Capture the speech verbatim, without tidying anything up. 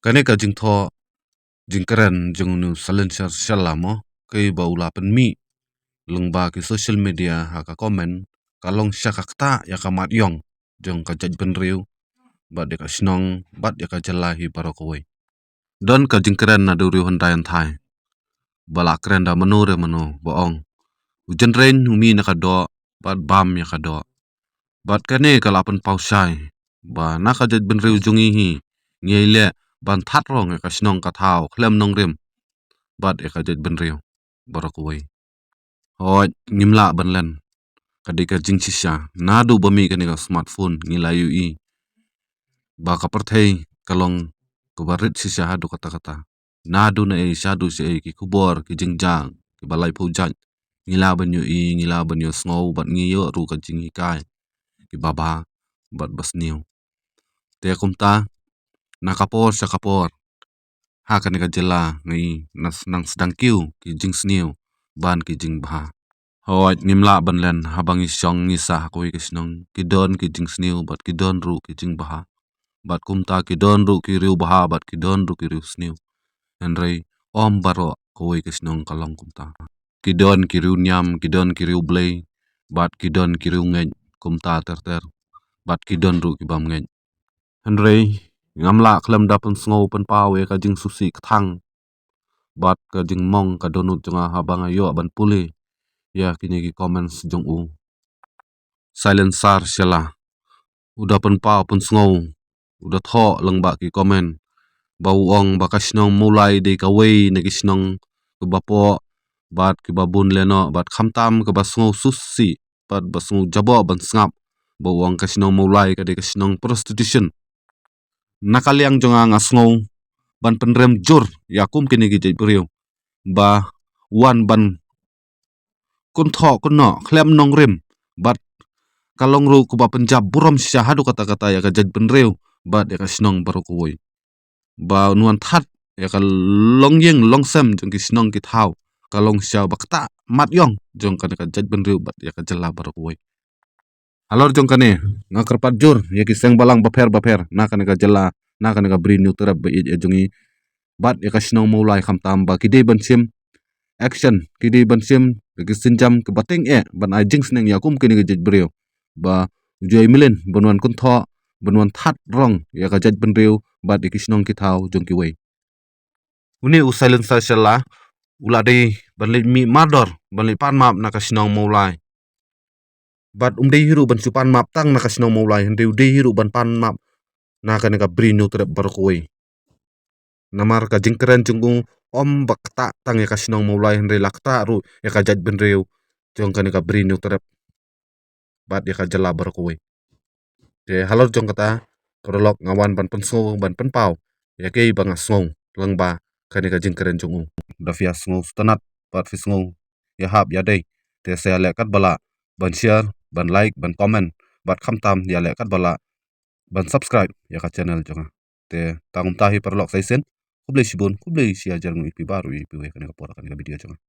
Kane ka jingthoh jingkren jong u Silencer Shylla mo, kaba u la pynmih lyngba ki social media ha ka comment, ka long sha ka ktah ïa ka mat ïong jong ka jaitbynriew bad ïa ka shnong bad ïa ka jylla hi baroh kawei. Don ka jingkren na duriaw hyndai hynthai ba la kren da mano re mano ba ong, u jynrein u mih na ka doh bad bam ïa ka doh. Bad kane ka la pynpaw shai ba na ka jaitbynriew jong ngi hi, ngi ïai leh ban thad rong ïa ka shnong ka thaw khlem nongrim bad ïa ka jaitbynriew baroh kawei. Hooid, ngim lah ban len. Ka dei ka jingshisha. Naduh ba mih kane ka smartphone ngi la ïohi ba ka pyrthei ka long kaba rit shisha haduh katta katta. Naduh naei shaduh shaei ki khubor, ki jingjia kiba laiphew jait ngi lah ban ïohi, ngi lah ban ïohsngew bad ngi ïoh ruh ka jinghikai kiba bha bad ba sniew. Te kumta, na ka por sha ka por, ha kane ka jylla ngi na s-, nang sdang kiew ki jingsniew bad ki jingbha. Hooid, ngim lah ban len, haba ngi shong ngi sah ha kawei ka shnong, ki don ki jingsniew bad ki don ruh ki jingbha. Bad kumta ki don ruh ki riewbha bad ki don ruh ki riewsniew. Hynrei ym baroh kawei ka shnong ka long kumta. Ki don ki riewniam, ki don ki riewblei bad ki don ki riewngeit kumta ter ter. Bad ki don ruh ki bym ngeit. Hynrei ngam lah khlem da pynsngew pynpaw ïa ka jingsngewsih kthang bad ka jingmong ka dohnud jong nga haba nga ïoh ban pule ïa kine ki comments jong u Silencer Shylla. U da pynpaw pynsngew, u da thoh lyngba ki comment ba u ong ba ka shnong Mawlai dei kawei na ki shnong kiba poh bad kiba bun lehnoh bad khamtam kiba sngew sngewsih bad ba sngew jaboh ban sngap ba u ong ka shnong Mawlai ka dei ka shnong prostitution. Na ka liang jong nga, nga sngew ban pynrem jur ïa kum kine ki jaitbynriew ba wan ban kynthoh kynnoh khlem nongrim bad ka long ruh kaba pynjah burom shisha haduh katta katta ïa ka jaitbynriew bad ïa ka shnong baroh kawei. Ba un wan thad ïa ka longïing longsem jong ki shnong ki thaw, ka long shisha ba ktah mat ïong jong kane ka jaitbynriew bad ïa ka jylla baroh kawei. Halor jong kane, nga kyrpad jur ïa ki seng balang bapher bapher na kane ka jylla, na kane ka Bri Hynñiewtrep ba ïeit jong ngi bad ïa ka shnong Mawlai khamtam ba ki dei ban shim action, ki dei ban shim ïa ki sienjam kiba tyngeh ban ai jingsneng ïa kum kine ki jaitbynriew ba u ju ïai mlien ban wan kynthoh, ban wan thad rong ïa ka jaitbynriew bad ïa ki shnong ki thaw jong kiwei. Une u Silencer Shylla u la dei ban leit mih mardor, ban leit pan map na ka shnong Mawlai. Bad um dei hi ruh ban shu pan map tang na ka shnong Mawlai, hynrei u dei hi ruh ban pan map na kane ka Bri Hynñiewtrep baroh kawei. Namar ka jingkren jong u ym ba ktah tang ïa ka shnong Mawlai, hynrei la ktah ruh ïa ka jaitbynriew jong kane ka Bri Hynñiewtrep bad ïa ka jylla baroh kawei. Te halor jong kata, paralok, nga wan ban pynsngew, ban pynpaw ïa kaei ba nga sngew lyngba kane ka jingkren jong u. Da phi ïa sngew sngewtynnat bad phi sngew ïahap ïadei, te sa ïaleh katba lah ban share, ban like, ban comment bad khamtam ïaleh katba lah ban subscribe ïa ka channel jong nga. Te tang kumta hi paralok, sa shisien. Khublei shibun, khublei shihajar nguh ïa phi baroh, ïa phi ïa kane ka por, kane ka video jong nga.